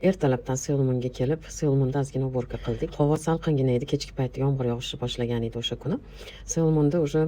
Ertalabdan Selmonga kelib, Selmonda ozgina уборка qildik. Havo salqingina edi, kechki paytda yomg'ir yog'ishni boshlagan edi o'sha kuni. Selmonda уже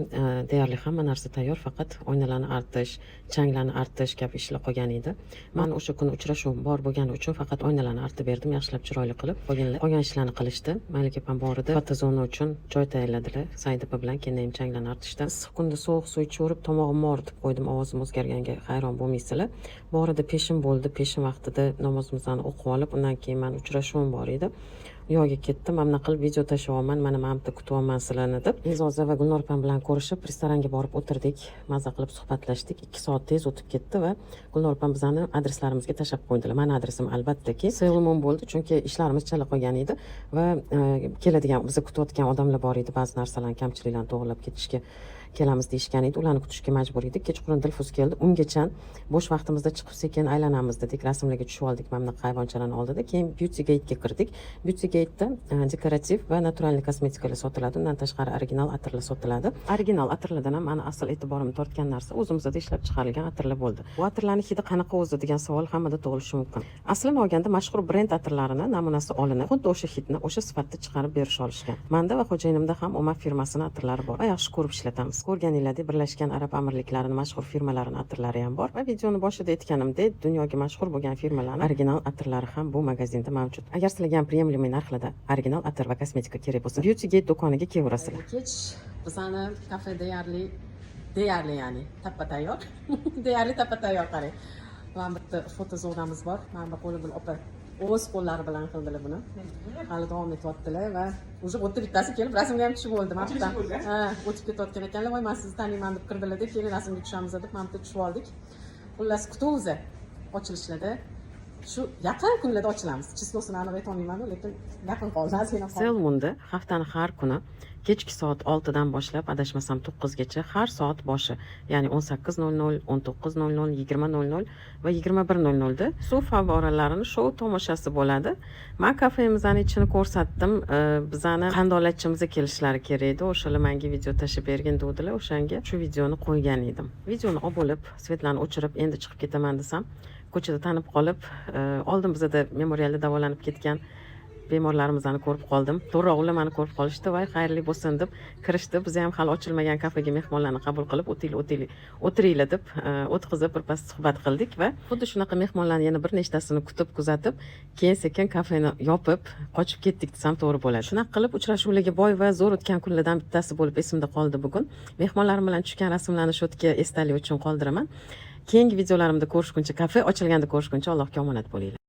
deyarli hamma narsa tayyor, faqat oynalarni artish, changlarni artish kabi ishlar qolgan edi. Man o'sha kuni uchrashuv bor bo'lgani uchun faqat oynalarni artib berdim, yaxshilab, chiroyli qilib. Qolgan ishlarni qilishdi. Malika opam bor edi. Fotozona uchun joy tayyorladilar. Saida opa bilan keyin changlarni artishdi. Issiq kunda sovuq suv ichaverib, tomog'imni og'ritib qo'ydim. Ovozim o'zgarganga hayron bo'lmaysizlar. Bu orada peshin bo'ldi. Peshin vaqtida namozimizni o'qib olib, undan keyin mani uchrashuvim bor edi. U yoqqa ketdim. Mana bunaqa qilib video tashlayapman. Mana bu yerda kutyapman sizlarni deb. E'zoza va Gulnor opam bilan ko'rishib, restoranga borib o'tirdik. Maza qilib suhbatlashdik. 2 soat tez o'tib ketdi va Gulnor opam bizani adreslarimizga tashlab qo'ydilar. Mani adresim, albattaki, Selmon bo'ldi, chunki ishlarimiz chala qolgan edi va keladigan, bizni kutayotgan odamlar bor edi. Ba'zi narsalarni, kamchiliklarni to'g'irlab ketishga kelamiz deyishgan edi. Ularni kutishga majbur edik. Kechqurun Dilfuz keldi. Ungacha bo'sh vaqtimizda chiqib sekin aylanamiz dedik. Rasmlarga tushib oldik mana bunaqa hayvonchalarni oldida. Keyin Beauty Gate'ga kirdik. Beauty Gate'da dekorativ va натуральный kosmetikalar sotiladi. Undan tashqari original atirlar sotiladi. Original atirlardan ham mani asl e'tiborimni tortgan narsa o'zimizda ishlab chiqarilgan atirlar bo'ldi. Bu atirlarni hidi qanaqa o'zi degan savol hammada tug'ilishi mumkin. Aslini olganda, mashhur brend atirlarini namunasi olinib, xuddi o'sha hidni o'sha sifatda chiqarib berish olishgan. Manda va xo'jayinimda ham Oma firmasini atirlari bor va yaxshi ko'rib ishlatamiz. Ko'rganinglardek, Birlashgan Arab Amirliklarining mashhur firmalarining atirlari ham bor va videoni boshida aytganimdek, dunyoga mashhur bo'lgan firmalarning original atirlari ham bu magazinda mavjud. Agar sizlarga ham приемлемый narxlarda original atir va kosmetika kerak bo'lsa, Beauty Gate do'koniga kelaverasizlar. Kech, bizani kafe deyarli, ya'ni tappa tayyor, deyarli tappa tayyor. Qarang, mana bitta fotozonamiz bor. Mana bu qo'li gul opa o'z qo'llari bilan qildilar buni. Hali davom etyaptilar va уже bu yerda bittasi kelib, rasmga ham tushib bo'ldi. Mana bu yerdan, ha, o'tib ketayotgan ekanlar. "Voy, man sizni taniyman", deb kirdilar deb, "Keling, rasmga tushamiz", deb mana bu yerda tushib oldik. Xullas, kutamiz ochilishlarda. Shu yaqin kunlarda ochilamiz. Число sini aniq aytolmaymanu, lekin yaqin qoldi, ozgina qoldi. Selmonda haftani har kuni kechki soat 6 dan boshlab, adashmasam, 9 gacha, har soat boshi, ya'ni 18:00, 19:00, 20:00 va 21:00 da suv favvoralarini shou tomoshasi bo'ladi. Man kafemizni ichini ko'rsatdim. Bizani qandolatchimiz kelishlari kerak edi. O'shalar menga video tashlab bergin degdilar. O'shanga shu videoni qo'ygan edim. Videoni olib bo'lib, свет larni o'chirib, endi chiqib ketaman desam, ko'chada tanib qolib, oldin bizada memorialda davolanib ketgan bemorlarimizni ko'rib qoldim. To'g'rirog'i, ular mani ko'rib qolishdi. "Voy, xayrli bo'lsin", deb kirishdi. Biz ham hali ochilmagan kafega mehmonlarni qabul qilib, "O'tinglar, o'tinglar, o'tiringlar", deb o'tqizib, birpas suhbat qildik va xuddi shunaqa mehmonlarni yana bir nechtasini kutib, kuzatib, keyin sekin kafeni yopib, qochib ketdik desam, to'g'ri bo'ladi. Shunaqa qilib, uchrashuvlarga boy va zo'r o'tgan kunlardan bittasi bo'lib esimda qoldi bugun. Mehmonlarim bilan tushgan rasmlarni shu yerga esdalik uchun qoldiraman. Keyingi videolarimda ko'rishguncha, kafe ochilganda ko'rishguncha, Allohga omonat bo'linglar.